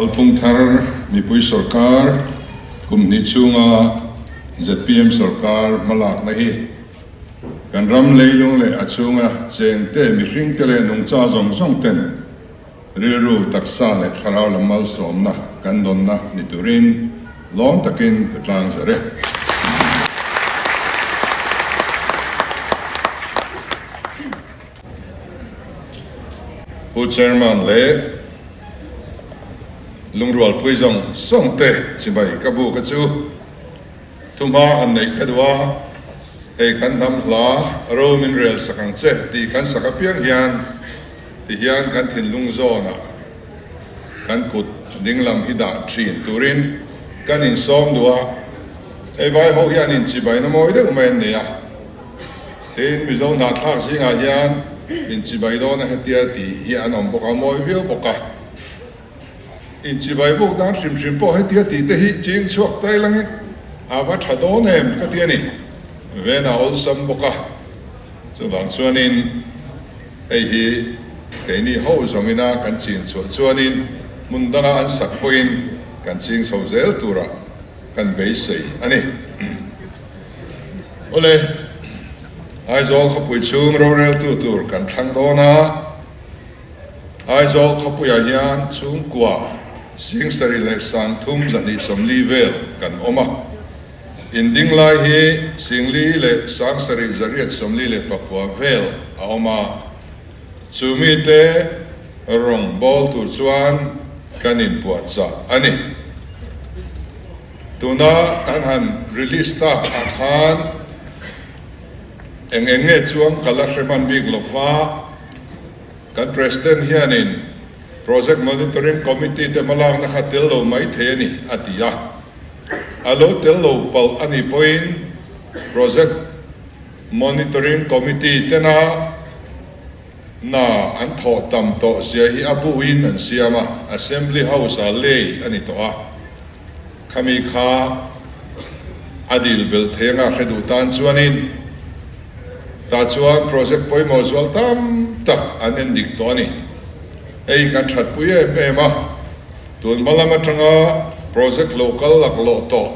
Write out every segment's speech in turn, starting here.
Kalphung thar mipui sorkar kum hnih chhunga zpm sorkar hmalakna hi kan ram leilung leh a chhunga chengte, mihringte leh nungcha zawng zawng ten rilru, taksa leh thlarau lam malsawmna kan dawnna ni turin lawm takin ka tlang zer e. Pu Chairman leh Lungrualpui zawng zawng te chibai ka bu ka chu thuhma han neih ka duh a, hei kan hnam hla ro min rel sak ang che tih kan sak apiang hian ti hian kan thinlung zawnah kan kut dinglam hi dah thin turin kan insawm duh a, hei vai ho hian inchibaina mawi deuh mai an nei a. Tin, Mizo hnahthlak zingah hian inchibai dawna hetia tih hi an awm bawk a, mawi viau bawk a. Inchibai buk dan hrim hrim pawh hetia tih te hi ching chhuak ta ila nge a va tha dawn em ka ti a ni. Vena awlsam bawk a, chuvang chuanin hei hi keini ho zawngina kan chin chhuah chuanin hmun danga an sak pawhin kan ching chho zel turah kan beisei a ni. Awle, Aizawl khawpui chhung roreltu tur kan thlang dawn a, Aizawl khawpuiah hian chhungkua 70,000 leh 3240 vel kan awm a, inding lai hi 4,000 leh 7,849 vel a awm a, chu mite rawng bawl tur chuan kan inpuahchah a ni. Tuna kan han release tak ah khan eng eng nge chuang ka la hre hman bik lo va, kan President hianin Project Monitoring Committee te hmalakna kha tel lo mai thei a ni a ti a, a lo tel lo palh a nih pawhin Project Monitoring Committee tena hna an thawh tam tawh zia hi a buin an siam a, Assembly House ah lei a ni tawh a. Khami kha a dil belh thei anga hre duh tan chuanin tah chuan project pawimawh zual tam tak an en dik tawh a ni. Hei kan thatpui em em a, tun hma lam atanga project lo kal laklawh tawh,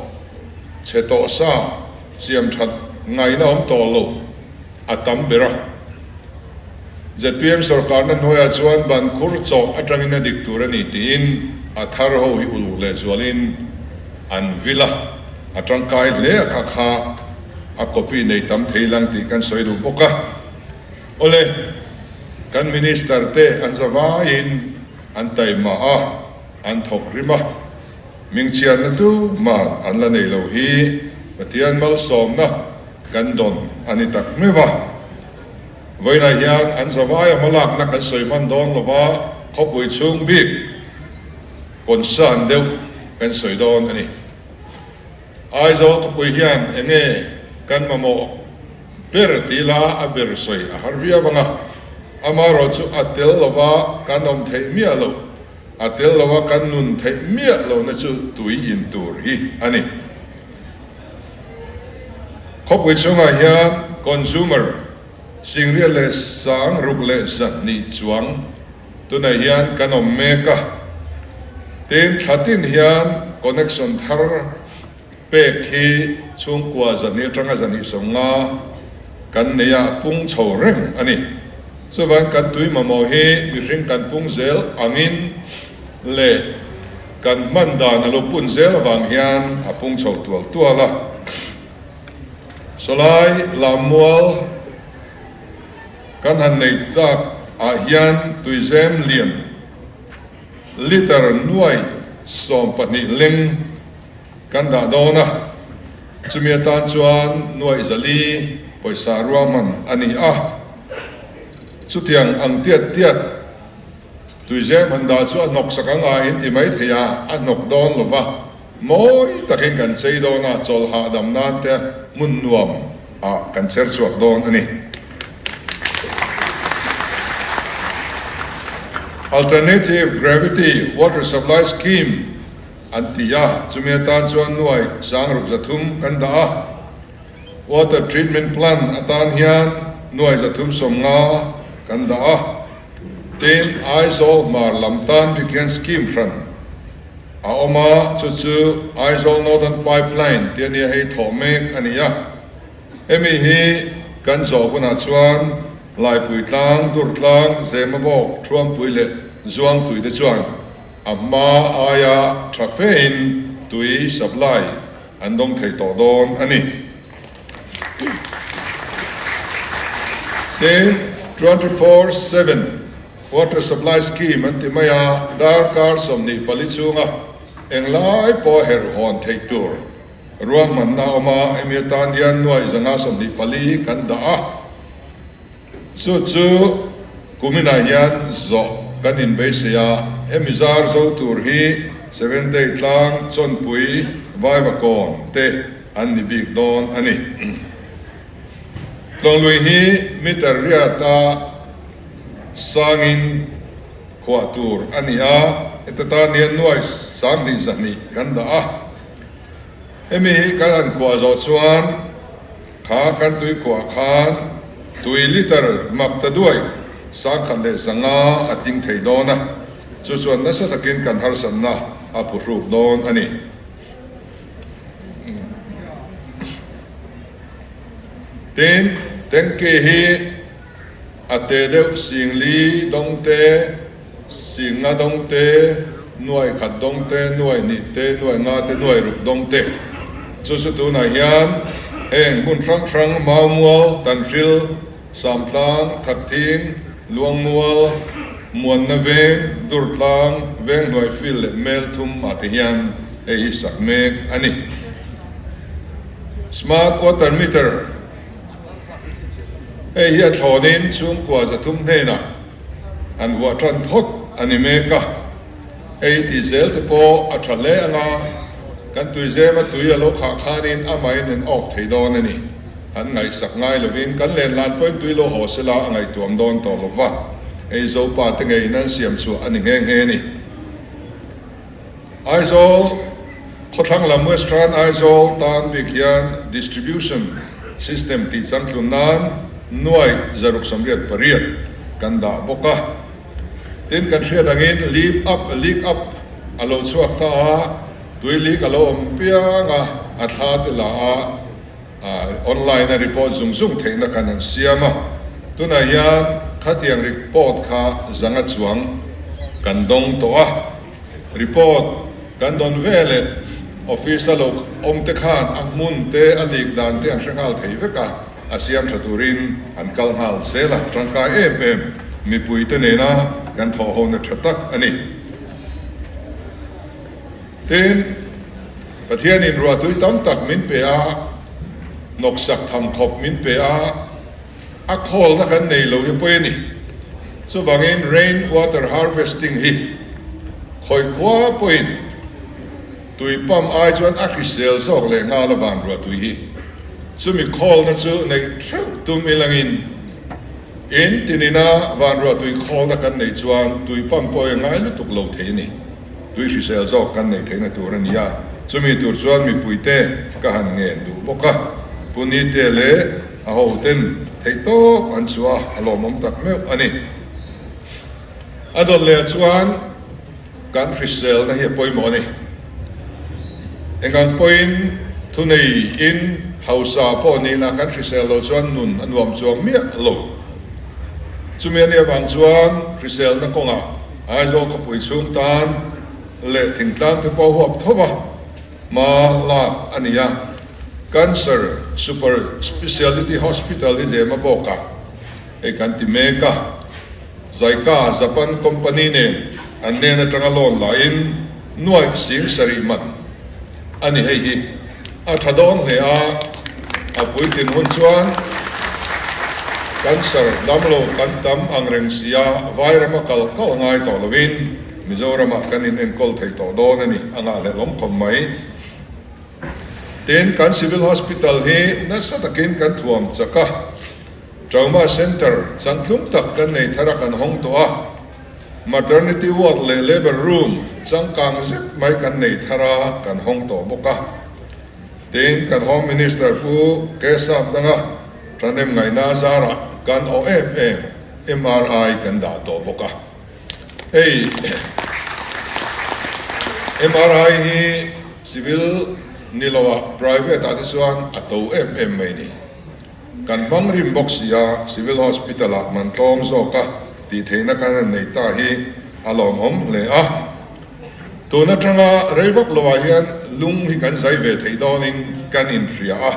chhe tawh sa, siam that ngaihna awm tawh lo. a tam ber a. Zpm sorkarna hnuaiah chuan ban khur chawh atangin a dik tur a ni tiin a thar ho hi uluk lehzualin an vil a, a tangkai hle a kha kha a copy nei tam thei lang tih kan sawi duh bawk a. Awle, kan minister te an zavaiin an taima a, an thawk rim a, mingchhiatna tu man an la nei lo hi Pathian malsawmna Kan dawn a ni tak meuh a. Vawiinah hian an zavaia hmalakna kan sawi hman dawn lova khawpui chhung bik concern deuh kan sawi dawn a ni. Aizawl khawpui hian eng nge kan mamawh ber ti ila a ber sawi a har viau ang a, amaherawh chu a tel lova kan awm theih miah loh, a tel lova kan nun theih miah lohna chu tui in tur hi a ni. Khawpui chhungah hian consumer 6,602 chuang tunah hian kan awm mek a, tin thla tin hian connection thar pek hi chhungkua 200 atanga 250 kan nei a, a pung chho reng a ni. Chuvangin kan tui mamawh hi mihring kan pung zel angin leh Kan hman dan a lo pun zel avang hian a pung chho tual tual a. Sawlai Lammual kan han nei tlak ah hian tuizem lian litre nuai 12 leng kan dah dawn a, chumi atan chuan nuai 400 pawisa ruahman a ni a. Chutiang ang tiat tiat. Tuizem han dah chu a hnawk sak ang a in ti mai thei a, a hnawk dawn lo va, mawi takin kan chei dawn a, chawlh hahdam nan te hmun nuam ah kan cher chhuak dawn a ni. Alternative Gravity Water Supply Scheme an ti a, chumi atan chuan nuai 6300 kan dah a, Water Treatment Plant atan hian nuai 350 kan dah a. Tin, Aizawl hmar lam tan bik hian scheme hran. A awm a, chu chu Aizawl Northern Pipeline tih a nia hei thawh mek a ni a. Hemi hi kan zawh hunah chuan Laipui tlang, Dur tlang, Zemabawk, Thuampui leh Zuangtui te chuan a hma aia tha fein tui supply an dawng thei tawh dawn a ni. Tin, 24/7 Water Supply Scheme an ti mai a, darkar 24 chhunga englai pawh herh hawn theih tur ruahmanna a awm a, hemi atan hian nuai 124 kan dah a, chu chu kuminah hian zawh kan inbeisei a, hemi zar zo tur hi Seventh-day tlang Chawnpui Vaivakawn te an ni bik dawn a ni. Tlawnglui hi meter riata sangin khuah tur a ni a, heta tan hian nuai 20 200 kan dah a. Hemi hi kan han khuah zawh chuan kha kan tui khuah khan tui liter mak ta duai 1100 a tling thei dawn a, chu chuan nasa takin kan harsatna a phuhruk dawn a ni. Tin, tanky hi a te deuh 4000 dawng te, 5000 dawng te, 1000 dawng te, 2000 te, 5000 te, 6000 dawng te. Chu chu tunah hian heng hmun hrang hrang Maumual, Tanhril, Samtlang, Thakthing, Luangmual, Muanna Veng, Durtlang, Venghnuai Field leh Melthum ah te hian hei hi sak mek a ni. Smart water meter, Hei hi a thlawnin chhungkua 300 hnenah an vuah tan phawt a ni mek a, hei tih zel te pawh a tha hle ang a, kan tuizema tui a lo khah khanin amahin an off thei dawn a ni. An ngaihsak ngai lovin kan len lan pawhin tui lo haw sela a ngaihtuam dawn tawh lo va, hei Zopa te ngeiin an siam chhuah a ni nghe nghe a ni. Aizawl khawthlang lam Western Aizawl tan bik hian distribution system tih changtlun nan nuai 688 kan dah bawk a. Tin, kan hriat angin leap up, leak up a lo chhuak ta a, tui leak a lo awm piang a, a thla te la a, Online a report zung zung theihna kan han siam a, tunah hian khatiang report kha zanga chuang kan dawng tawh a, report kan dawn veleh office a lo awm te khan a hmun te a leak dan te an hre nghal thei vek a, a siam tha turin an kal nghal zel a, tangkai em em mipui te nena kan thawhhona tha tak a ni. Tin, Pathianin ruahtui tam tak min pe a, hnawksak tham khawp min pe a, a khawlna kan nei lo hi pawi a ni. Chuvangin rain water harvesting hi khawi khua pawhin tui pump ai chuan a hrisel zawk leh nghal a van ruahtui hi. Chumi khawlna chu neih theuh tum ilangin in tinina van ruahtui khawlna kan neih chuan tui pump pawh hi ngai lutuk lo thei a ni. Tui hrisel zawk kan neih theihna tur a ni a, chumi tur chuan mipuite ka han ngen duh bawk a, Pu Nite leh a hoten theihtawp an chhuah a, a lawmawm tak meuh a ni. A dawt leh chuan kan hriselna hi a pawimawh a ni. Engang pawhin thunei in hausa pawh nihna kan hrisel lo chuan nun a nuam chuang miah lo. Chumi a nih avang chuan hriselna kawngah Aizawl khawpui chhung tan leh thingtlang te pawh huap tho a, hma lak a ni a. Cancer Super Speciality Hospital hi lem a bawk a, hei kan ti mek a. Zaika Japan company nen an hnen atanga loan lahin nuaih 7000 man a ni hei hi. A tha dawn hle a, a puitlin hun chuan cancer damlo kan tam ang reng si a, Vairama kal kal ngai tawh lovin Mizoramah kan in enkawl thei tawh dawn a ni, a ngahhlelhawm khawp mai. Tin, kan Civil Hospital hi nasa takin kan thuam chak a, Trauma Centre changtlung tak kan nei thar a kan hawng tawh a, Maternity ward leh labour room changkang zet mai kan nei thar a, kan hawng tawh bawk a. Tin, kan Home Minister Pu Kesap danga thahnem ngaihna zarah kan awh em em MRI kan dah tawh bawk a. Hei MRI hi civil ni loah private ah te chuan a to em em mai ni. Kan hmang rim bawk si a, civil hospital ah man tlawm zawk a tih theihna kan han nei ta hi a lawmawm hle a. Tun atanga rei vak loah hian lung hi kan zai ve thei dawnin kan inhria a,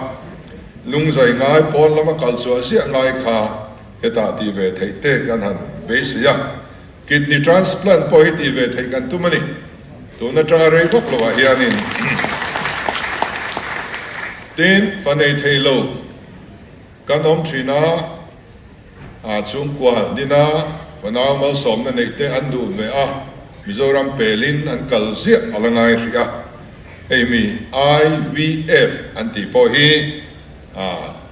lung zai ngai pawn lama kal chhuah ziah ngai kha hetah tih ve theih te kan han beisei a, kidney transplant pawh hi tih ve theih kan tum a ni. Tun atanga rei vak loah hianin tin fa nei thei lo kan awm thin a, A chhungkua nina fanau malsawmna neih te an duh ve a, Mizoram pelin an kal ziah a la ngai hrih a. Hei mi IVF an tih pawh hi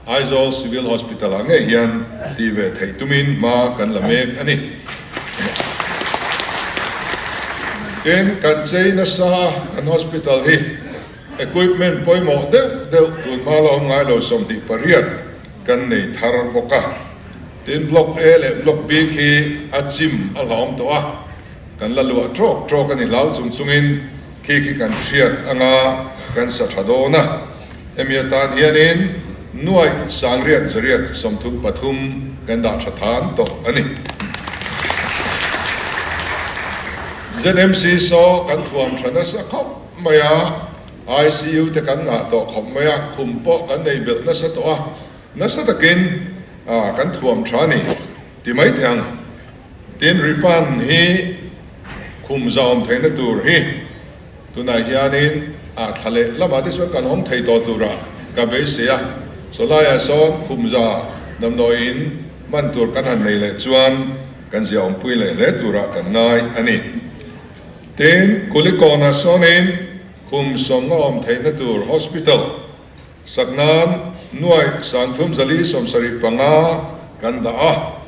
Aizawl Civil Hospital ah ngei hian tih ve theih tumin hma kan la mek a ni. Tin, kan chei nasa kan hospital hi equipment pawimawh deuh deuh tun hma la awm ngai lo 28 Kan nei thar bawk a, tin Block A leh Block B khi a chim a hlawm tawh a, kan la luah trawk trawk a ni hlau chung chungin khi khi kan hriat anga kan sa tha dawn a. Hemi atan hianin nuaih sangriat zariat 33 kan dah tha than tawh a ni. ZMC saw kan thuam tha nasa khawp mai a. ICU te kan ngah tawh khawp mai a, khum pawh kan nei belh nasa tawh a, nasa takin kan thuam tha a ni ti mai teh ang. Tin, Ripan hi khum zahawm theihna tur hi tunah hianin a thla leh lamah te chuan kan hawng thei tawh turah ka beisei a, sawlaiah sawn khum za damdawiin hman tur kan han nei leh chuan kan ziahawmpui leh hle turah kan ngai a ni. Tin, Kulikawnah sawnin Khum sawmnga awm theihna tur hospital sak nan nuaih 3475 kan dah a.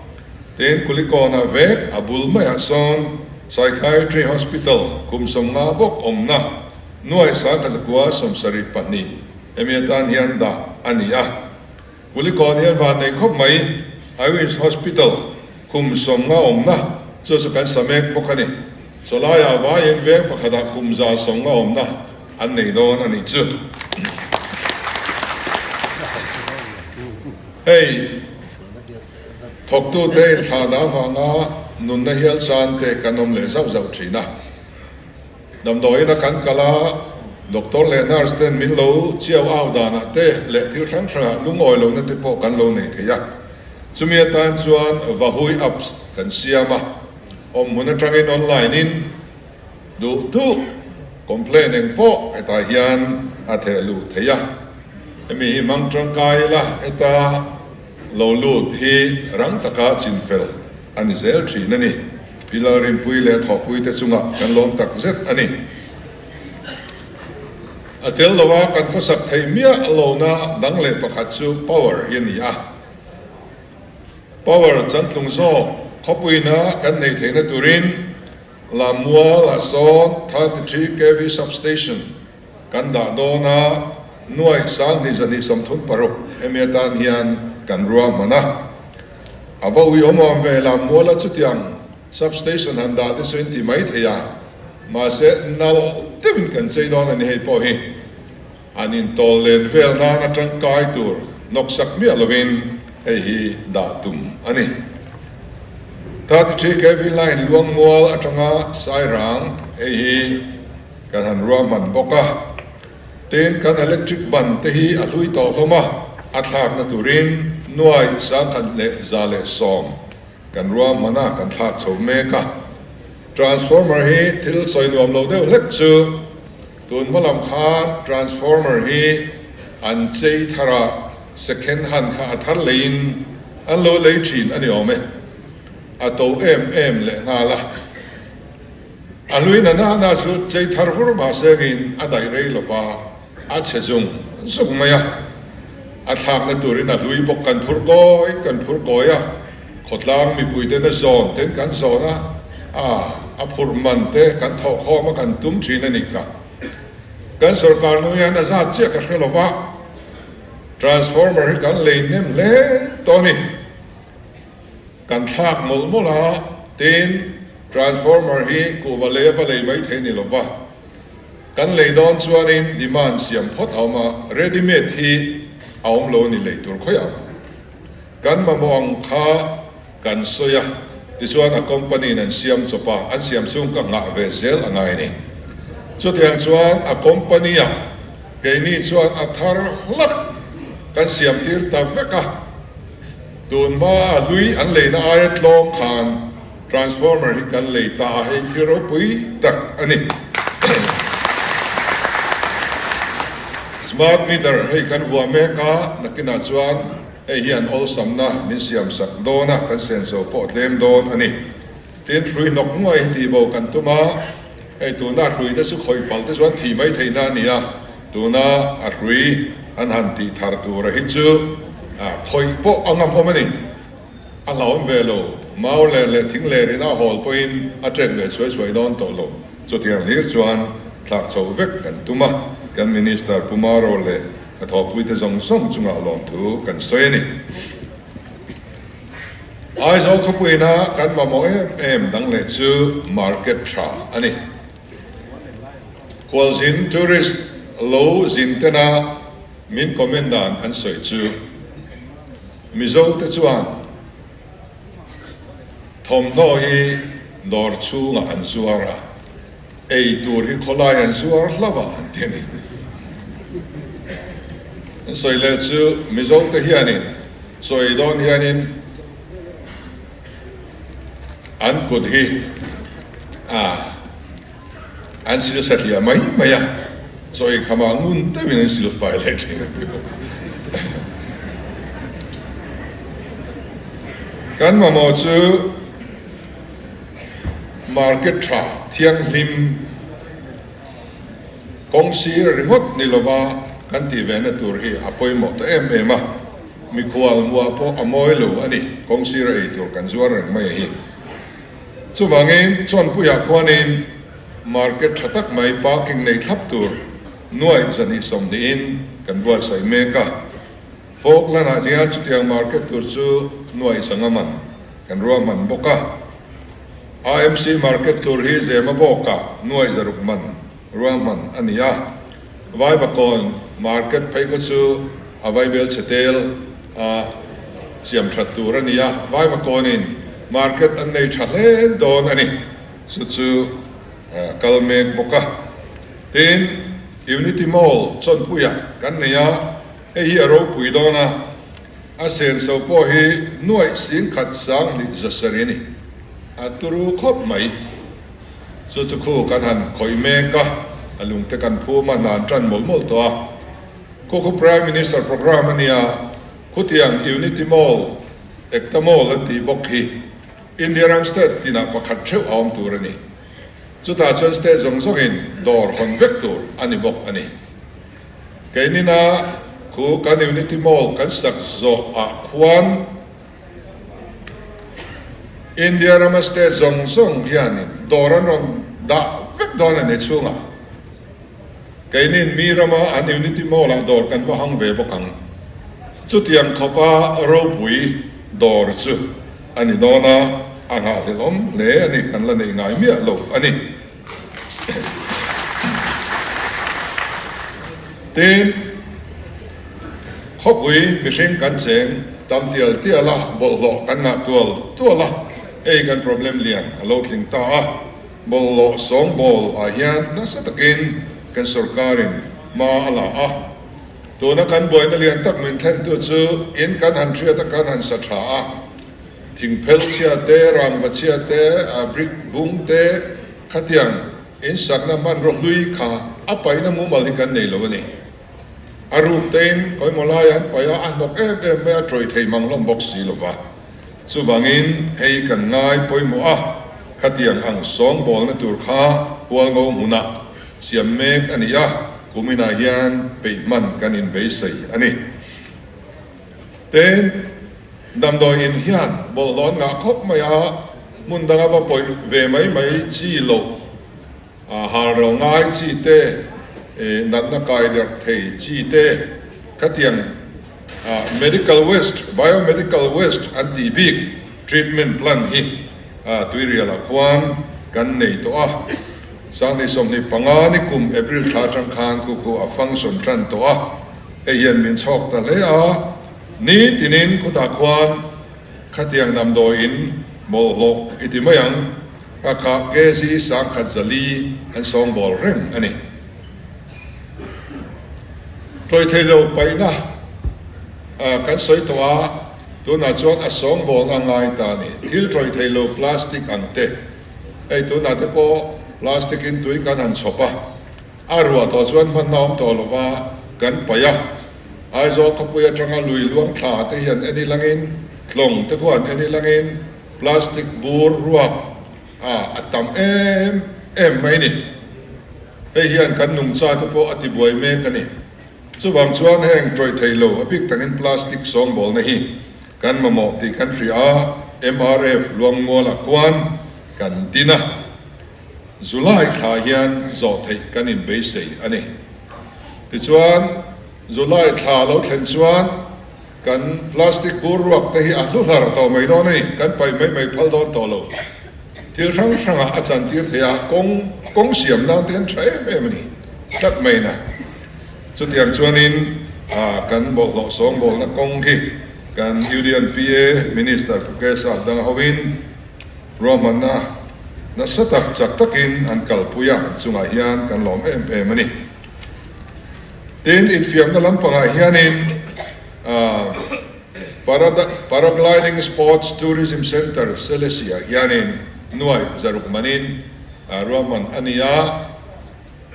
Tin, Kulikawnah vek a bul maiah sawn Psychiatry Hospital khum 50 bawk awmna nuaih 1972 hemi atan hian dah a ni a. Kulikawn hian van nei khawp mai Iwins Hospital khum 50 awmna chu chu kan sa mek bawk a ni. Chawlaiah vaiin veng pakhatah kum 150 awmna an nei dawn a nih chu. Hei, thawktute inthlahna avanga nunna hial chan te kan awm leh zauh zauh thin a. Damdawiin a kan kal a, doctor leh nurse ten min lo chiau au danah te leh thil hrang hrangah lungawi lohna te pawh kan lo nei thei a. Chumi atan chuan Vahui apps kan siam a. Awm hmun atangin online in duh duh complain eng pawh hetah hian a theh luh theih a, hemi hi hmang tangkai ila heta lo lut hi rang taka chin fel a ni zel thin a ni. Pi Lalrinpui leh Thawhpui te chungah kan lawm tak zet a ni. A tel loa kan khawsak theih miah lohna dang leh pakhat chu power hi a ni a. Power chantlung zawk khawpuina kan neih theihna turin Lammual ah sawn 33 kv substation kan dah dawn a, nuaih 2236 hemi atan hian kan ruahman a. A va uiawm awm ve Lammuala chutiang substation han dah te chu in ti mai thei a, mahse nalh deuhin kan chei dawn a ni hei pawh hi. An intawl len vel nan a tangkai tur nawksak miah lovin hei hi dah tum a ni. 33 kv line Luangmual atanga Sairang hei hi kan han ruahman bawk a. Tin, kan electric ban te hi a hlui tawh hlawm a, a thlakna turin nuai 1110 kan ruahman a, kan thlak chho mek a. Transformer hi thil sawi nuam lo deuh hlek chu Tun hma lam khan transformer hi an chei thar a, second hand kha a thar leiin an lo lei thin a ni awm e. A to em em leh nghal a. A hlui na na na chu chei thar vur mahsengin a daih rei lova a chhe zung zung mai a. A thlakna turin a hlui bawk kan phur kawi kan phur kawi a, khawtlang mipuiten a zawn ten kan zawn a, a a phur man te kan thawh khawm a kan tum thin a nih kha. Kan sorkar nu hian a zat chiah ka hre lova, transformer hi kan lei hnem hle tawh a ni. Kan thlak mawlh mawlh a, tin transformer hi kuhva lei a va lei mai thei ni lova. Kan lei dawn chuanin demand siam phawt a awm a, ready made hi a awm lo a ni lei tur khawiah mah. Kan mamawh ang kha kan sawi a, tichuan a company in an siam chawp a, an siam chhung ka nghah ve zel a ngai a ni. Chutiang chuan a company ah keini chuan a thar hlak kan siam tir ta vek a, tun hma a hlui an leina aia tlawm khan Transformer hi kan lei ta a, hei thil ropui tak a ni. Smart meter hei kan vuah mek a, nakinah chuan hei hian awlsamna min siam sak dawn a, kan senso pawh tlem dawn a ni. Tin, hrui hnawk nuai hi tihbo kan tum a, hei tuna hrui te chu khawih palh te chuan thih mai theihna a ni a, tuna a hrui an han tih thar tura hi chu khawih pawh a ngamawm a ni. A hlauhawm ve lo, mau ler leh thing ler in a hawl pawhin a trek ve chhuai chhuai dawn tawh lo. Chutiang hlir chuan thlak chho vek kan tum a, kan Minister Pu Maro leh hnathawhpuite zawng zawng chungah lawmthu kan sawi a ni. Aizawl khawpuina kan mamawh em em dang leh chu market tha a ni. Khualzin, tourist, lo zin tena min comment dan an sawi chu, Mizo te chuan thawmhnaw hi dawr chhungah an zuar a, ei tur hi khawlai an zuar hlauh a an ti a ni. An sawi leh chu Mizo te hianin chaw ei dawn hianin an kut hi a An sil satliah mai mai a, chaw ei khamah ngun deuhin an sil fai leh thin a ti bawk a. Kan mamawh chu market tha thianghlim kawng sir ringawt ni lova kan tih ve na tur hi a pawimawh ta em em a, mikhual hmuah pawh a mawi lo a ni, kawng sira ei tur kan zuar reng mai a hi. Chuvangin Chawnpuiah khuanin market tha tak mai parking nei thlap tur nuai zahnih sawmhnihin kan buatsaih mek a. Falkland-ah hian chutiang market tur chu nuai sanga man kan ruahman bawk a. AMC market tur hi Zema bawkah nuai zaruk man ruahman a ni a. Vaivakawn market phei khaw chu a vaibel chhe tel a siam that tur a ni a, Vaivakawnin market an nei tha hle dawn a ni. Chu chu kal mek bawk a. Tin, Unity Mall Chawnpuiah kan nei a, hei hi a ropui dawn a, a senso pawh hi nuaih singkhat sanghnih zasarih a ni. A turu khawp mai. Chu chu khu kan han khawih mek a, a lungte kan phum a, hna an tan mawlh mawlh tawh a. Khu khu Prime Minister programme a nia, khutiang Unity Mall, Ekta Mall an tih bawk hi India ram state tinah pakhat theuh a awm tur a ni. Chutah chuan state zawng zawngin dawr hawn vek tur a ni bawk a ni. Keinina khu kan Unity Mall kan sak zawh ah khuan, India rama state zawng zawng hianin dawr an rawn dah vek dawn a ni chhungah. Keinin mi rama an Unity Mall ah dawr kan va hang ve bawk ang. Chutiang khawpa ropui dawr chu a ni dawn a, a nghahhlelhawm hle a ni, kan la neih ngai miah lo a ni. Tin, khawpui mihring kan cheng tam tial tial a, bawlhhlawh kan ngah tual tual a, hei kan problem lian a lo tling ta a. Bawlhhlawh sawngbawl ah hian nasa takin kan sorkarin hma a la a. Tuna kan buaina lian tak min thlentu chu in kan han hriat a, kan han sa tha a. Thingphel chhia te, rangva chhia te, brick bung te khatiang in sakna hmanraw hlui kha a paihna mumal hi kan nei lo a ni. A ruk tein kawimawh lai an paih a, a hnawk em em mai a, tawih thei mang hlawm bawk si lo va. Chuvangin hei kan ngai pawimawh a, khatiang ang sawngbawlna tur kha Hualngo hmunah siam mek a ni a, kuminah hian peih hman kan inbeisei a ni. Tin, damdawi in hian bawlhhlawh an ngah khawp mai a, hmun danga va pawih ve mai mai chi loh, hal ro ngai chi te, natna kai derh thei chi te, khatiang medical waste, biomedical waste an tih bik treatment plant hi Tuirialah khuan kan nei tawh a. 25 ni kum April thla atang khan khu khu a function tan tawh a, hei hian min chhawk ta hle a, ni tinin khutah khuan khatiang damdawiin bawlhhlawh i ti mai ang, ka kha kg 1004 an sawngbawl reng a ni. Tawi thei lo paihna kan sawi tawh a, tunah chuan a sawngbawlna a ngai ta a ni. Thil tawi thei lo plastic ang te, hei tunah te pawh plastic in tui kan han chhawp a, a ruah tawh chuan hmanna awm tawh lova kan paih a. Aizawl khawpui atanga lui luang thla te hian en ilangin, tlawng te khuan en ilangin plastic bur ruak a a tam em em mai ni. Hei hian kan nungcha te pawh a ti buai mek a ni. Chuvang chuan heng tawih thei lo a bik takin plastic sawngbawlna hi kan mamawh tih kan hria a, MRF Luangmualah khuan kan din a, July thla hian zawh theih kan inbeisei a ni. Tichuan July thla lo thlen chuan kan plastic bur ruak te hi a hlu hlar tawh mai dawn a ni, kan paih mai mai phal dawn tawh lo. Thil hrang hrangah a chantir thei a, kawng kawng siam nan te hian tha em em a ni tlat mai na. Chutiang chuanin kan bawlhhlawh sawngbawlna kawng hi kan Union PA Minister Pu Kesap dang hovin ruahmanna nasa tak chak takin an kalpui a, an chungah hian kan lawm em em a ni. Tin, infiamna lampangah hianin Paragliding Sports Tourism Centre Selesih-ah hianin nuai zaruk manin ruahman a ni a.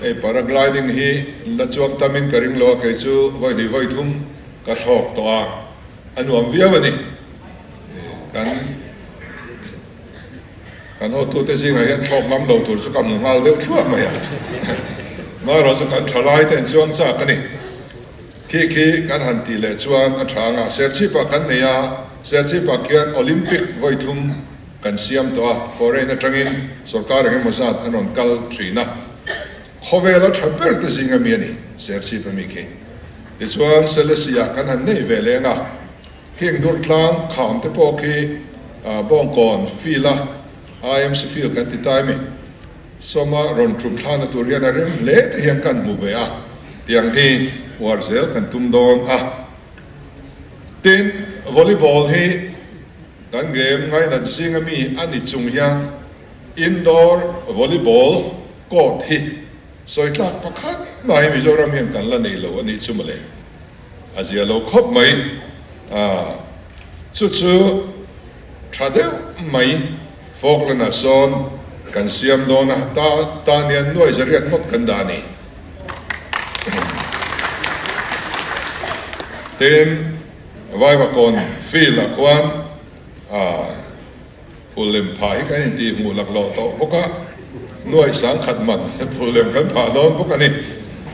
Hei paragliding hi la chuang tamin ka ring lo a, kei chu vawi hnih vawi thum ka thlawk tawh a, a nuam viau a ni. Kan. Kan hotute zingah hian thlawk ngam lo tur chu ka hmu nghal deuh thluah mai a. Amaherawh chu kan thalai te an chuang chak a ni. Khi khi kan han tih leh chuan a tha anga Serchhip-ah kan nei a, Serchhip-ah khian Olympic vawi thum kan siam tawh a, foreign atangin sorkar eng emaw zat an rawn kal thin a. Khawvela tha ber te zinga mi a ni Serchhip ami khi. Tichuan Selesih-ah kan han nei ve leng a. Heng Durtlang kham te pawh khi Bawngkawn field a IMC field kan ti ta emi? Sawma rawn tum thlana tur hian a rem hle te hian kan hmu ve a, tiang hi uar zel kan tum dawn a. Tin, volleyball hi kan game ngainat zinga mi a ni chung hian indoor volleyball court hi sawi tlak pakhat mai Mizoram hian kan la nei lo a nih chu mawle. A zia lo khawp mai a, chu chu tha deuh mai Falkland ah sawn kan siam dawn a, ta tan hian nuai zariat ngawt kan dah a ni. Tin, Vaivakawn field ah khuan a. Phul lem phah hi kan intih hmuh laklawh tawh bawk a, nuaih sangkhat man phul lem kan phah dawn bawk a ni.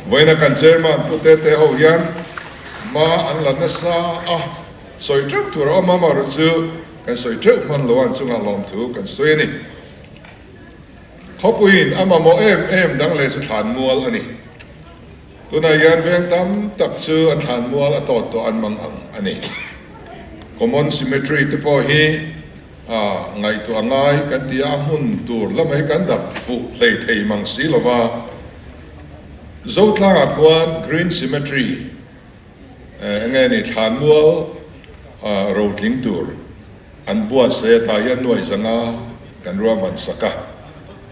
Vawiina kan chairman Pu Tete ho hian hma an la nasa a, sawi teuh tur a awm a, amaherawh chu kan sawi teuh hman lo a, an chungah lawmthu kan sawi a ni. Khawpuiin a mamawh em em dang leh chu thlanmual a ni. Tunah hian veng tam tak chu an thlanmual a tawt tawh an mang ang a ni. Common Cemetery te pawh hi a ngaihtuah ngai kan ti a, a hmun tur lamah hi kan dap fuh hlei thei mang si lo va. Zotlangah khuan Green Cemetery eng nge ni thlanmual rotling tur an buatsaih a, tah hian nuaih zanga kan ruahman sak a.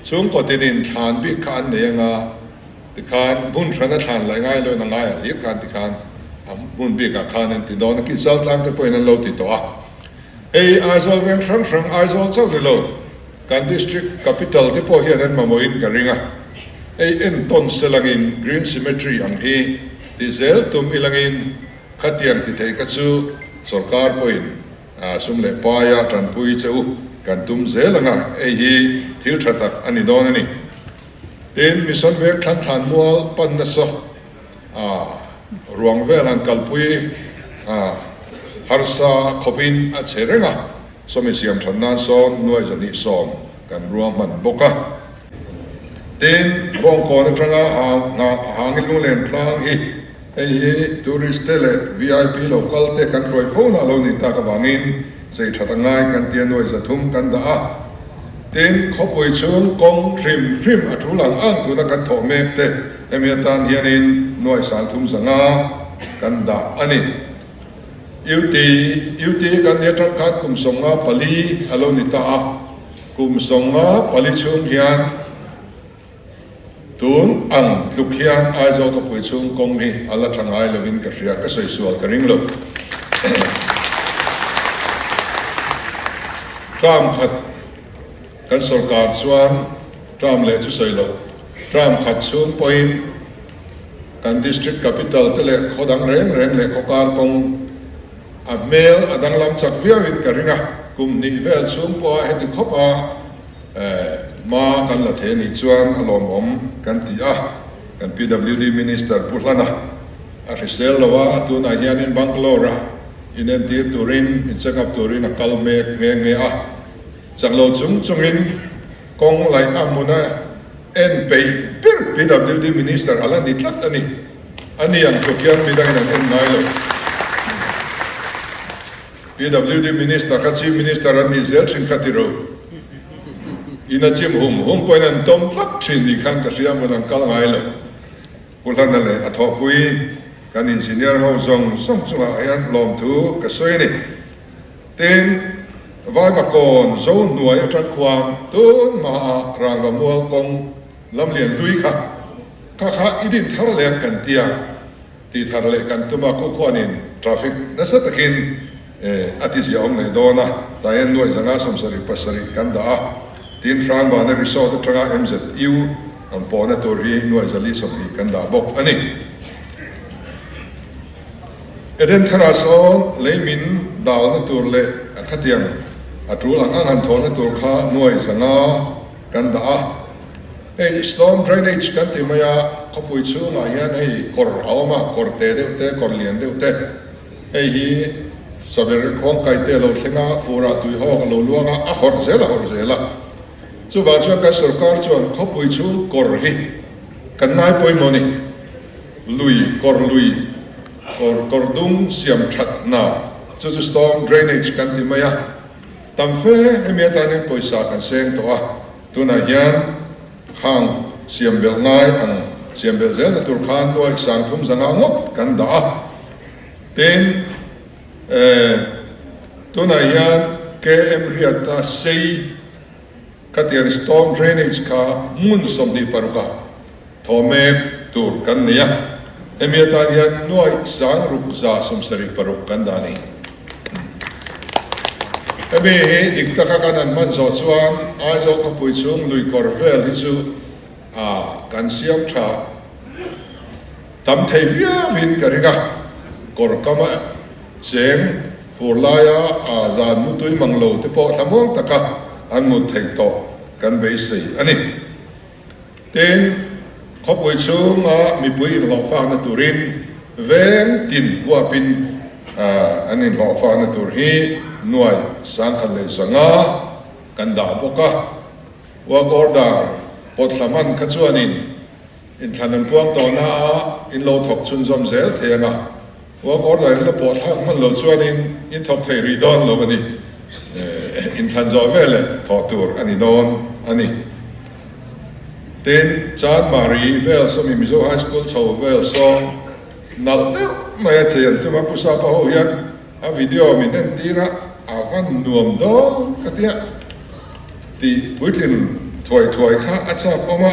Chhungkaw tinin thlan bik kha an nei anga. Tikhan hmun hran a thlan laih ngai loin a ngai a hlir khan tikhan a hmun bikah khan an ti dawn a, Kinsal tlang te pawhin an lo ti tawh a. Hei Aizawl veng hrang hrang Aizawl chauh ni lo kan district capital te pawh hian an mamawhin ka ring a. Hei entawn selangin Green Cemetery ang hi ti zel tum ilangin khatiang ti thei kha chu sorkar pawhin sum leh paia tanpui che u kan tum zel ang a, hei hi thil tha tak a ni dawn a ni. Tin, Mission Veng thlan thlan mual pan nasa a ruang vel han kalpui a harsa khawpin a che reng a, sawmi siam than nan sawn nuai 210 kan ruahman bawk a. Tin, Bawngkawn atanga Hangin Lunglen tlang hi hei hi tourist te leh VIP lo kal te kan hruai fo na lo ni tak avangin chei that a ngai kan tia nuai 300 kan dah a. Tin, khawpui chhung kawng hrim hrim a tul ang ang tuna kan thawh mek te hemi atan hianin nuai 30,000 kan dah a ni. UT, UT kan nia tang khan kum 54 a lo ni ta a, kum 54 chhung hian tun ang tluk hian Aizawl khawpui chhung kawng hi a la tha ngai lovin ka hria, ka sawi sual ka ring lo. Term khat kan sorkar chuan term leh chu sawi loh, term khat chhung pawhin Kan District Capital te leh khaw dang reng reng leh khaw kar kawng a hmel a danglam chak viauin ka ring a, kum hnih vel chhung pawha heti khawp a hma kan la thei anih chuan a lawmawm kan ti a, kan PWD Minister Pu Hlana a hrisel lo a, tunah hianin Bangalore a inentir turin, in check up turin a kal mek nghe nghe a, chak lo chung chungin kawng laih a hmuna En peih ber PWD Minister a la ni tlat a ni. A ni ang tluk hian midangin an en ngai lo. PWD Minister kha Chief Minister an nih zel thin kha ti ro. In a chim hum hum pawhin an tawm tlat thin ni khan ka hria hmun an kal ngai lo. Pu Hlana leh a thawhpui kan engineer ho zawng zawng chungah hian lawmthu ka sawi a ni. Tin, Vaivakawn zo hnuai atang khuan tun hmaah rangva mual kawng lam lian hlui kha kha kha i din thar leh ang kan tia tih thar leh kan tum a, khu khuanin traffic nasa takin a ti ziahawm leh dawn a, tah hian nuaih zanga 77 kan dah a, tin Hrangbana Resort atanga MZU an pawhna tur hi nuaih 420 kan dah bawk a ni. Eden tharah sawn lei min dalna tur leh a khatiang a tul ang ang han thawhna tur kha nuai 500 kan dah a. Hei storm drainage kan ti mai a, khawpui chhungah hian hei kawr a awm a, kawr te deuh te, kawr lian deuh te. Hei hi saber khuangkai te a lo thleng a, furah tuihawk a lo luang a, a hawrh zel a hawrh zel a. Chuvang chuan kan sorkar chuan khawpui chhung kawr hi kan ngai pawimawh a ni. Lui, kawr lui, kawr kawr dung siam that hna, chu chu storm drainage kan ti mai a. Tam fe hemi atan hian pawisa kan seng tawh a, tunah hian khang siam belh ngai ang siam belh zelna tur khan nuaih 3,500 ngawt kan dah a. Tin, eh, tunah hian KM Riata sei khatiang storm drainage kha hmun 26 a Thaw mek tur kan nei a, hemi atan hian nuaih 676 kan dah a ni. Hemi hi dik taka kan han hman zawh chuan Aizawl khawpui chhung lui kawr vel hi chu a kan siam tha tam thei viauin ka ring a, kawr kama cheng fur laia a zan mutui mang lo te pawh thlamuang taka an mut theih tawh kan beisei a ni. Tin, khawpui chhunga mipui inhlawhfakna turin veng tin huapin an inhlawhfakna tur hi nuai 11,500 kan dah bawk a. Work order pawt thla hman kha chuanin inthlan an puang tawhna a in lo thawk chhunzawm zel thei ang a. Work order in la pawh thlak hman lo chuanin in thawk thei rih dawn lo a ni. Inthlan zawh veleh thawh tur a ni dawn a ni. Tin, Chanmari vel sawmi Mizo High School chho vel saw nalh deuh mai a chei an tum a, Pu Sapa ho hian a video min entir a, a van nuam dawn ka tia tih puitlin thuai thuai kha a chak awm a,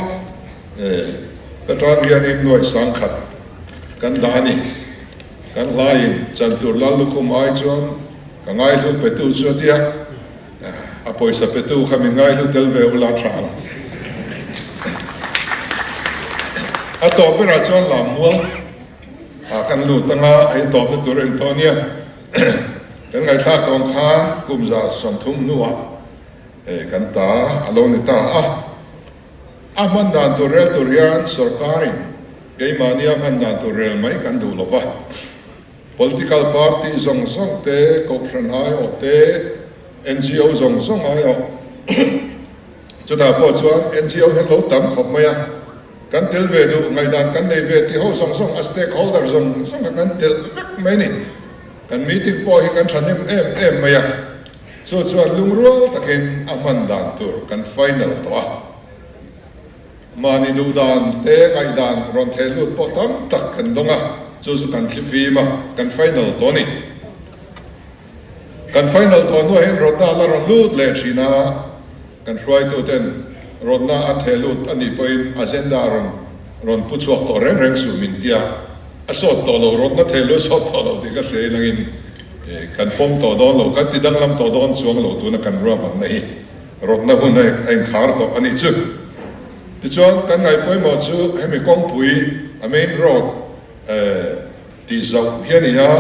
ka tan hianin nuaih 10,000 kan dah a ni. Kan hlaiin chan tur lal lukhum ai chuan ka ngaihlu petu chu a tia, a pawisa petu kha min ngaihlu tel ve ula tha ang. A tawp berah chuan lammual ah kan lut anga hei tawpna tur en tawh ania. Kan ngaihthlak tawng khan kum 130 hnuah kan ta a lo ni ta a. A hman dan tur rel tur hian sorkarin keimahnia hman dan tur rel mai kan duh lo va. Political party zawng zawng te, kohhran aiawh te, NGO zawng zawng aiawh chutah pawh chuan NGO hian lo tam khawp mai a, kan tel ve duh, ngaihdan kan nei ve tih ho zawng zawng a stakeholder zawng zawng kha kan telh vek mai a ni. Kan meeting pawh hi kan thahnem em em mai a. Chu chuan lungrual takin a hman dan tur kan final tawh a. Mahni duh dan te ngaihdan rawn theh lut pawh tam tak kan dawng a, chu chu kan thlifim a, kan final tawh a ni. Kan final tawh hnuah hian rawtna a la rawn lut leh thin a, kan hruaituten rawtna an theh lut a nih pawhin agenda rawn rawn pu chhuak tawh reng reng suh min tia a sawt tawh lo, rawtna theh lut sawt tawh lo tih ka hria inangin kan pawm tawh dawn lo, kan ti danglam tawh dawn chuang lo tuna kan ruahmanna hi rawtna hun a inkhar tawh a nih chu. Tichuan kan ngaihpawimawh chu hemi kawngpui a main road Tih zauh hi a ni a,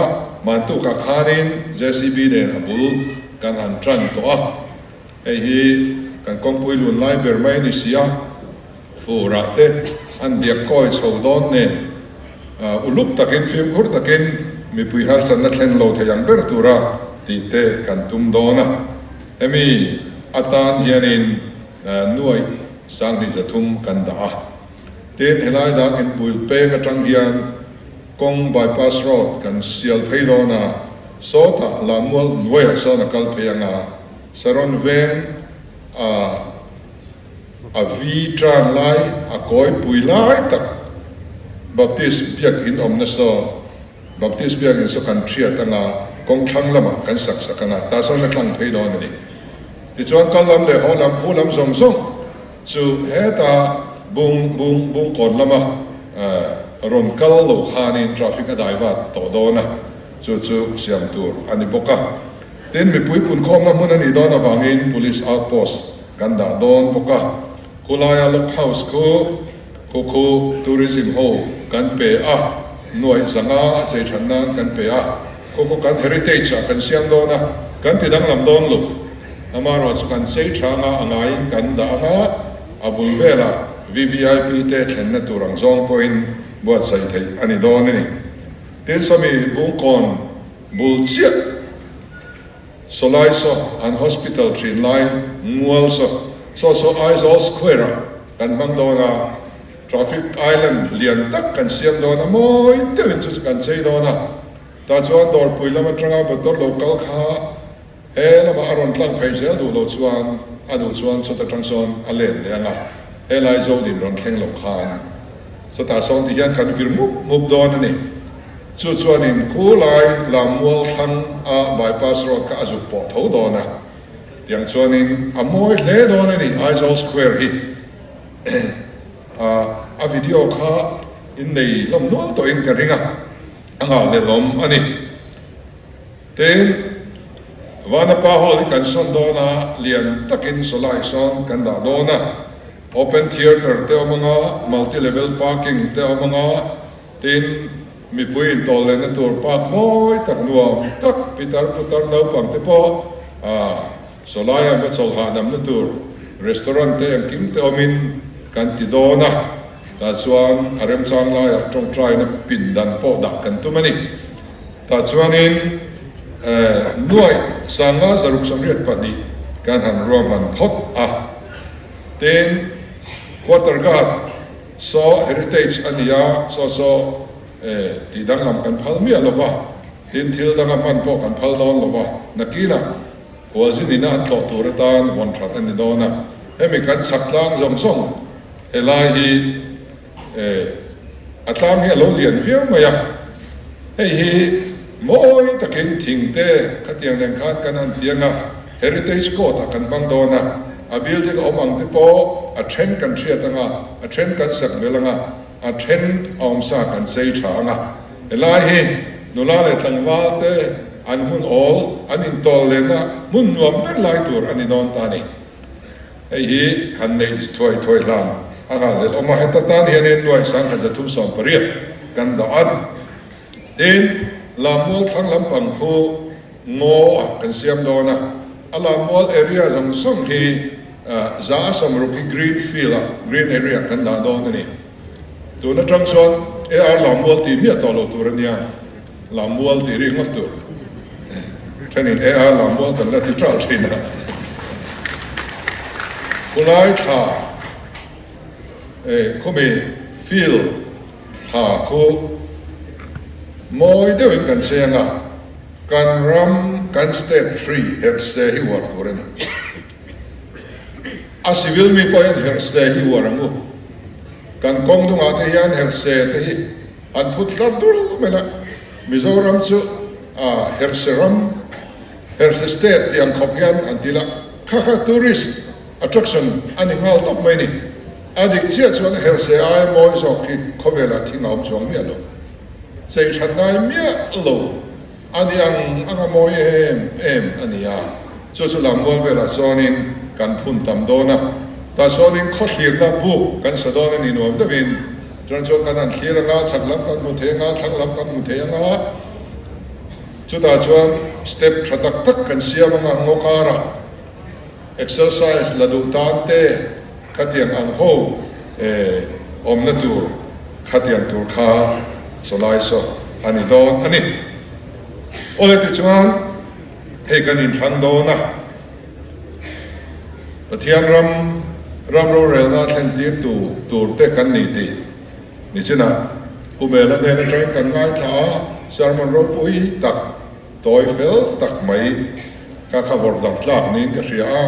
Mantukah khanin JCB nen a bul kan han tan tawh a, hei hi kan kawngpui lun lai ber mai a ni si a, furah te an biak kawi chho dawn nen uluk takin fimkhur takin mipui harsatna thlen lo thei ang ber tura tih te kan tum dawn a, hemi atan hianin nuaih 20 300 kan dah a. Tin, helai dang inbuil peng atang hian kawng bypass road kan sial phei dawn a, sawtah Lammual hnuaiah sawn a kal phei ang a, Saron veng a a vi tan lai a kawi pui lai tak Baptist biakin awmna saw Baptist biakin saw kan thiat ang a, kawng thlang lamah kan sak sak ang a, tah sawn a tlang phei dawn a ni. Tichuan kal lam leh haw lam khu lam zawng zawng Chu heta bung bung bung kawn lama rawn kal lo khanin traffic a dai vat tawh dawn a, chu chu siam tur a ni bawk a. Tin, mipui punkhawmna hmun a nih dawn avangin Police outpost kan dah dawn bawk a. Khulaia Log House khu khu khu tourism ho kan pe a, nuaih zanga a chei that nan kan pe a, khu khu kan heritage ah kan siam dawn a, kan ti danglam dawn lo. Amaherawh chu kan chei tha anga a ngaiin kan dah anga a bul velah VVIP te thlenna tur ang zawng pawhin buatsaih theih a ni dawn a ni. Tin sawmi Bungkawn bul chiah Sawlai saw an hospital thin lai Mual saw saw saw Aizawl Square ah kan hmang dawn a, traffic island lian tak kan siam dawn a mawi deuhin chu chu kan chei dawn a, tah chuan dawrpui lam atanga motor lo kal kha He lamah a rawn tlang phei zel duh loh chuan a duh chuan chawt atang sawn a let leh ang a, helai Zodin rawn thleng loh khan chawtah sawn ti hian kan vir mup mup dawn a ni. Chu chuanin khulai Lammual thlang a bypass road kha a zuk pawh tho dawn a, tiang chuanin a mawi hle dawn a ni Aizawl Square hi. A video kha innei hlawm nual tawhin ka ring a, a ngahhlelawm a ni. Tin, Vanapa Hall hi kan sawn dawn a, lian takin sawlai sawn kan dah dawn a. Open theatre te awm anga, multi level parking te awm anga, tin, mipui intawl lehna tur park mawi tak nuam tak pitar putar naupang te pawh sawlaia va chawlh hahdamna tur restaurant te engkim te awmin kan ti dawn a. Tah chuan a remchang laiah tawngtaina pindan pawh dah kan tum a ni. Tah chuanin nuaih sanga 682 kan han ruahman phawt a. Tin, Quarter Guard saw heritage a ni a, saw saw tih danglam kan phal miah lo va, tin thil danga hman pawh kan phal dawn lo va, nakinah khualzin ina an tlawh tur atan vawn that a ni dawn a. Hemi kan chhak tlang zawng zawng helai hi A tlang hi a lo lian viau mai a, hei hi mawi takin thing te khatiang nen khan kan han tiang a, Heritage Court ah kan hmang dawn a, a building awm ang te pawh a then kan hriat ang a, a then kan sak belh ang a, a then a awmsa kan chei tha ang a, helai hi nula leh tlangval te an hmun awl an intawl lehna hmun nuam ber lai tur a ni dawn ta a ni. Hei hi han neih thuai thuai hlan a ngah leh awm a, heta tan hianin nuaih 1380 kan dah a. Tin, Lammual thlang lampang khu ngaw ah kan siam dawn a, a Lammual area zawng zawng hi za a 60 hi green field ah, green area kan dah dawn a ni. Tun atang chuan AR Lammual tih miah tawh lo tur a nia. Lammual tih ri ngawt tur thenin AR Lammual kan la ti ṭal ṭhin a. Khulai thla eh khumi field thla khu mawi deuhin kan cheng a. Kan ram, kan state tree herhse hi uar tur a ni. A civil mi pawh hian herhse hi uar ang u. Kan kawng dungah te hian herhse te hi an phut hlar dur mai la. Mizoram chu herhse ram, herhse state tih ang khawp hian an ti la. Kha kha tourist attraction a ni nghal tawp mai ni. A dik chiah chuan herhse aia mawi zawk hi khawvelah thing a awm chuang miah lo. Chei that ngai miah lo a ni ang ang a mawi em em a ni a, chu chu lammual velah sawnin kan phun tam dawn a, tah sawnin khaw thlirna buk kan sa dawn a ni nuam deuhin, chuan chuan kan han thlir anga, chhak lam kan hmu thei anga, thlang lam kan hmu thei anga, chutah chuan step tha tak tak kan siam anga ngaw karah. Exercise la duh tan te khatiang ang ho awmna tur khatiang tur kha chawlai saw a ni dawn a ni. Awle tichuan hei kan inthlang dawn a, Pathian ram ram rorelna thlen tir tu tur te kan ni tih nichinah Pu Mela hnen atangin kan ngaithla a, sermon ropui tak Tawi fel tak mai ka kha vawrh dang tlak niin ka hria a,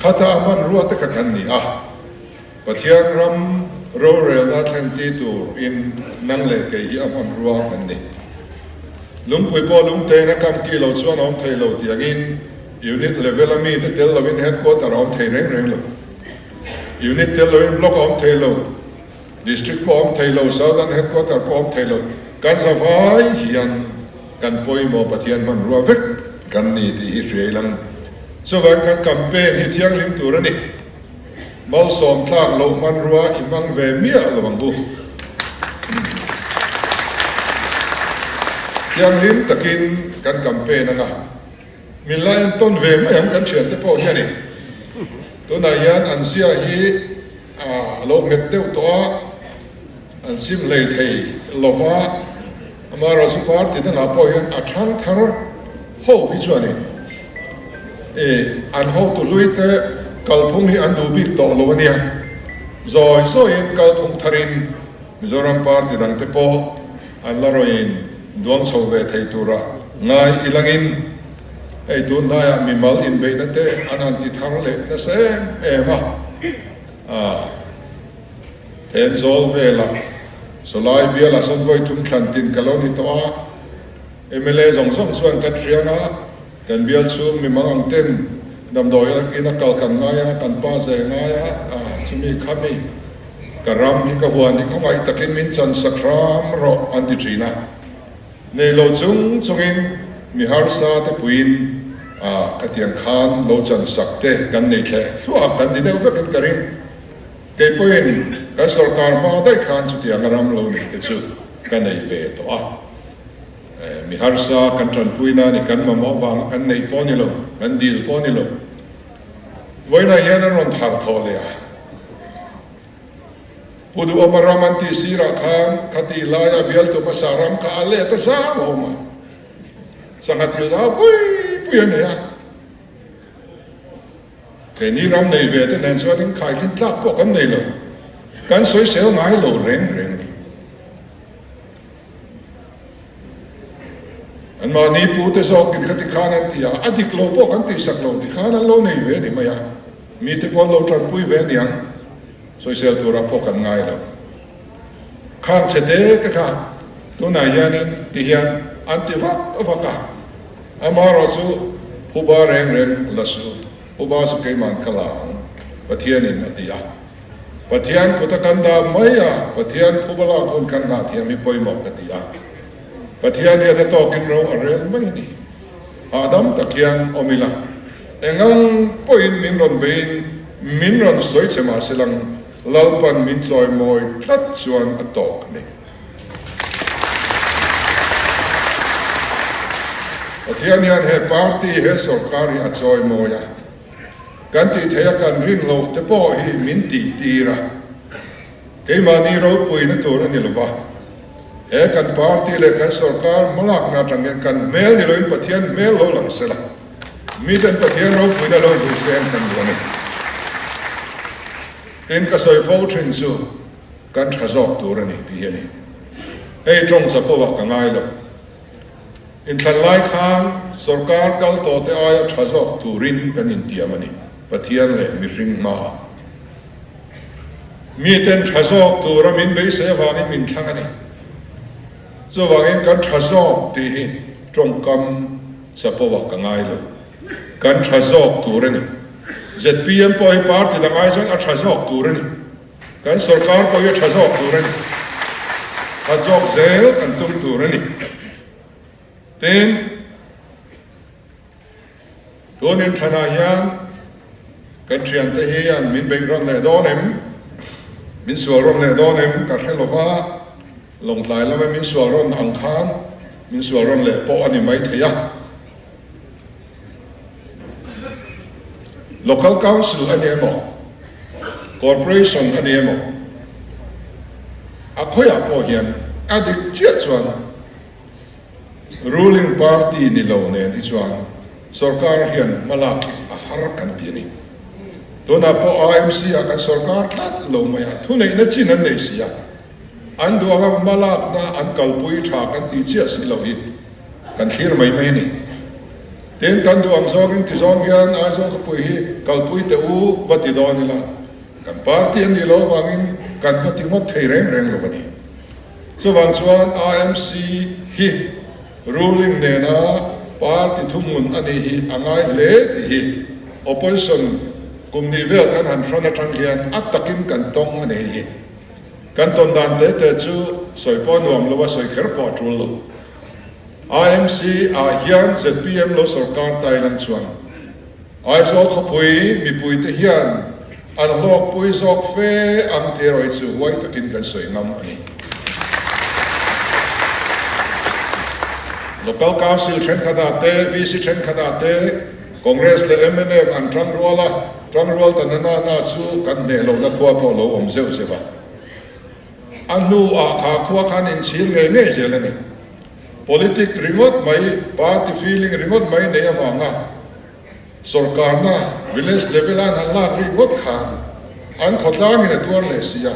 khata a hmanrua te kha kan ni a, Pathian ram rorelna thlen ti tur in nang leh kei hi a hmanrua kan ni. Lungpui pawh lungtein a kam ki lo chuan a awm thei lo tih angin unit level a mi te tel lovin headquarter a awm thei reng reng lo. Unit tel lovin block a awm thei lo. District pawh awm thei lo, Southern Headquarter pawh awm thei lo, kan zavai hian kan pawimawh Pathian hmanrua vek kan ni tih hi hria ilang. Chuvangin kan campaign hi thianghlim tur a ni. Malsawm tlak loh hmanrua i hmang ve miah lo ang u. Thianghlim takin kan campaign anga min la entawn ve mai ang kan thiante pawh hianin. Tunah hian an zia hi A lo nghet deuh tawh a, an sim hlei thei lo va, amaherawhchu party dangah pawh hian a thang thar ho hi chuanin i an hotu hlui te kalphung hi an duh bik tawh lo a nia. Zawi zawiin kalphung tharin Mizoram party dangte pawh an la rawn duang chho ve thei tura ngai ilangin hei tun hnaiah mimal inbeihna te an han ti thar leh nasa em em a. A Thenzawl velah Sawlai bialah sawn vawi thum thlan tin ka lo ni tawh a, mla zawng zawng chuan kan hriang a, kan bial chhung mi mang ang ten damdawi in a kal kan ngai a, kan pa zai ngai a, a chumi khami ka ram hi ka huan hi khawngaih takin min chan sak hram rawh an ti thin a. Nei lo chung chungin mi harsa te puiin a khatiang khan lo chan sak te kan nei thleh thluah kan ni deuh vekin ka ring. Kei pawhin kan sorkar hma daih khan chutiang a ram lo nih te chu ka nei ve tawh a. Mi harsa kan tanpui na ni kan mamawh vanga kan neih pawh ni lo, kan dil pawh ni lo. Vawiinah hian an rawn thar thawh leh a. Pu Duhawma ram an tih sirah khan khatih laia bialtu hmasa ram kha a let a zau a awm a, sangha thil zau pui pui a nei a. Keini ram nei ve te nen chuan inkhaikhin tlak pawh kan nei lo, kan sawisel ngai lo reng reng a ni. Anmahni pu te zawkin khati khan an ti a, a dik lo pawh kan tihsak lo tikhan an lo nei ve a ni mai a, mite pawh an lo tanpui ve a niang. Sawisel turah pawh kan ngai lo. Khang chhe te te kha tunah hianin ti hian an ti vak vak a, amaherawh chu phuba reng reng la su, phuba chu keiman ka la ang, Pathianin a ti a. Pathian kut a kan dah mai a, Pathian phuba lak hun kan nghah thiam hi pawimawh ka ti a. Pathian hian a tawkin ro a rel mai a ni. Hahdam tak hian awm ila, engang pawhin min rawn beiin min rawn sawi che mah se lang, Lalpan min chawimawi tlat chuan a tawk a ni. Pathian hian he party, he sorkar hi a chawimawi a, kan tih theih a kan rin loh te pawh hi min tih tir a, keimahni ropuina tur a ni lova. He kan party leh kan sorkar hmalakna atang hian kan hmel ni loin Pathian hmel lo lang se la, miten Pathian ropuina lo hmu se an kan duh a ni. Tin, ka sawi fo thin chu kan tha zawk tur a ni tih hi a ni. Hei tawng chapo ah ka ngai lo. Inthlan lai khan sorkar kal tawhte aia tha zawk turin kan intiam a ni, Pathian leh mihring hmaah. Miten tha zawk tura min beisei avangin min thlang a ni. Chuvangin kan tha zawk tih hi tawngkam chapo ah ka ngai lo. Kan tha zawk tur a ni. Zpm pawh hi party dang ai chuan a tha zawk tur a ni. Kan sorkar pawh hi a tha zawk tur a ni. Tha zawk zel kan tum tur a ni. Tin, tun inthlanah hian kan thiante hian min beih rawn leh dawn em, min sual rawn leh dawn em ka hre lo va, Lawngtlai lama min sual rawn ang khan min sual rawn leh pawh a ni maithei a. Local Council a ni emaw, Corporation a ni emaw, a khawiah pawh hian a dik chiah chuan Ruling Party ni lo nen hi chuan sorkar hian hmalak hi a har kan ti a ni. Tunah pawh AMC ah kan sorkar tlat lo mai a, thuneihna chin an nei si a, an duh anga hmalakna an kalpui tha kan tih chiah si lo hi kan thlir mai mai a ni. Tin, kan duh ang zawngin ti zawng hian Aizawl khawpui hi kalpui teh u va ti dawn ila, kan party an nih loh avangin kan va ti ngawt thei reng reng lo a ni. Chuvang chuan AMC hi ruling nena party thuhmun a nih hi a ngai hle tih hi opposition kum hnih vel kan han hran atang hian a takin kan tawng a nih hi. Kan tawn dan te te chu sawi pawh a nuam lo a, sawi kher pawh a tul lo. AMC ah hian zpm lo sorkar Thailand chuan Aizawl khawpui mipuite hian an hlawkpui zawk fe ang tih erawh hi chu huai takin kan sawi ngam a ni. Local Council thenkhatah te, VC thenkhatah te Congress leh mnf an tangrual a, tangrual ta na na na chu kan hneh lohna khua pawh lo awm zeuh zeuh a. A hnuah kha khua khan inchhir ngei ngei zel a ni. Politic ringawt mai, party feeling ringawt mai nei avanga sorkarna village level a an han lak rih ngawt khan an khawtlangin a tuar leh si a,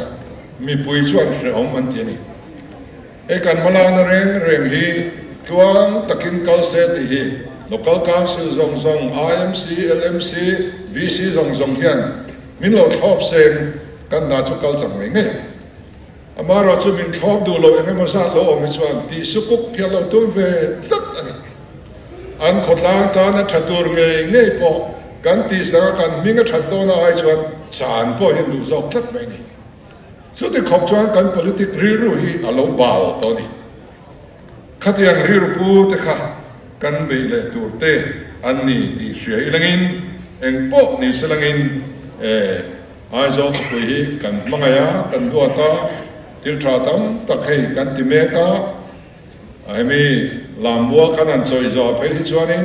mipui chuan hrehawm an ti a ni. Hei kan hmalakna reng reng hi tluang takin kal se tih hi Local Council zawng zawng, IMC, LMC, VC zawng zawng hian min lo thlawp seng kan hna chu kal chak ngei ngei ang. Amaherawh chu min thlawp duh lo eng emaw zat lo awm hi chuan tih sukuk hi a lo tum ve tlat a ni. An khawtlang tan a tha tur ngei ngei pawh kan tihsak a kan hming a that dawn a ai chuan chan pawh hi an duh zawk tlat mai a ni. Chuti khawp chuan kan politic rilru hi a lo bal tawh a ni. Khatiang rilru pu te kha kan beih leh tur te an ni tih hria ilangin eng pawh ni se langin e Aizawl khawpui hi kan hmangaih a, kan duat a, thil tha tam tak hei kan ti mek a, hemi lambual kan han chawih zawh phei hi chuanin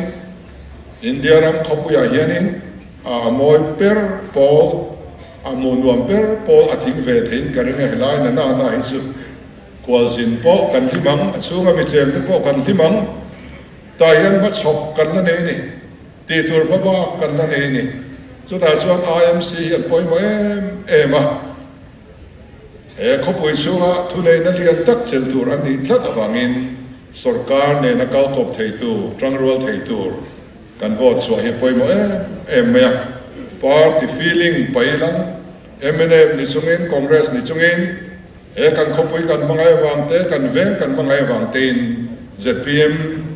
India ram khawpuiah hianin a mawi ber pawl, a hmuh nuam ber pawl a tling ve theiin ka ring a, helai na na na hi chu khualzin pawh kan hlim ang, a chhunga mi cheng te pawh kan hlim ang, tah hian hmachhawp kan la nei a ni. Tih tur hma bak kan la nei a ni. Chutah chuan IMC hi an pawimawh em em a. He khawpui chhunga thuneihna lian tak chelh tur an nih tlat avangin sorkar nena kal kawp thei tur, tangrual thei tur kan vote chhuah hi a pawimawh em em mai a. Party feeling pai lang mnf ni chungin Congress ni chungin He kan khawpui kan hmangaih avang te, kan veng kan hmangaih avang tein zpm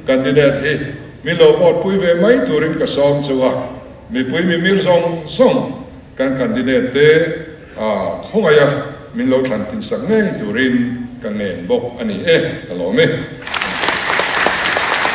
candidate hi min lo vote pui ve mai turin ka sawm chu a, mipui mimir zawng zawng kan candidate te khawngaih a min lo thlan tinsak ngei turin ka ngen bawk a ni e, ka lawm e.